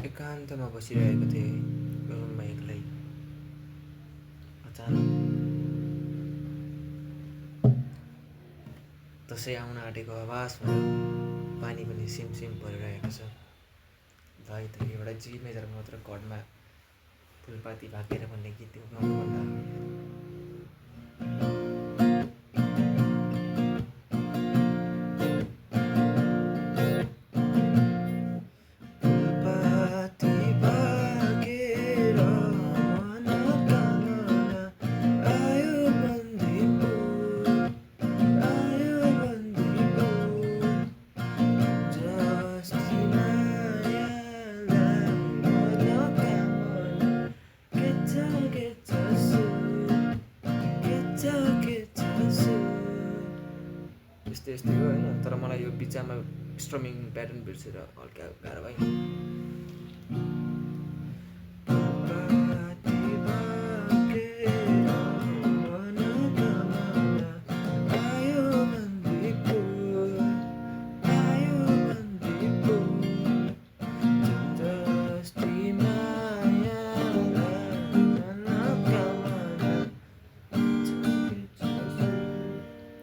एकान्तमा बसिरहेको थिएँ रुममा एक्लै। अचानक दसैँ आउन आँटेको आभास भयो। पानी पनि सिमसिम परिरहेको छ। भाइ त एउटा जी मेजरमा मात्र घरमा फुलपाती भागेर भन्ने गीत गाउनुभन्दा फुलपाती भागेर मनोकामना आयो बन्दीपुर, आयो बन्दीपुर। जस्ती मायालाई मनोकामना केच सुर, केच सुर। यस्तै यस्तै हो होइन, तर मलाई यो बिचमा स्ट्रमिङ प्याटर्न बिर्सेर हल्का गाह्रो भयो। फुलपाती भागेर मनोकामना आयो बन्दीपुर, आयो बन्दीपुर। जस्ती मायालाई मनोकामना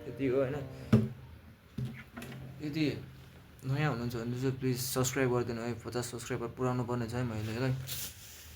यति हो होइन। यदि नयाँ हुनुहुन्छ भने चाहिँ प्लिज सब्सक्राइब गरिदिनु है। 50 सब्सक्राइबर पुऱ्याउनु पर्ने छ है मैले है।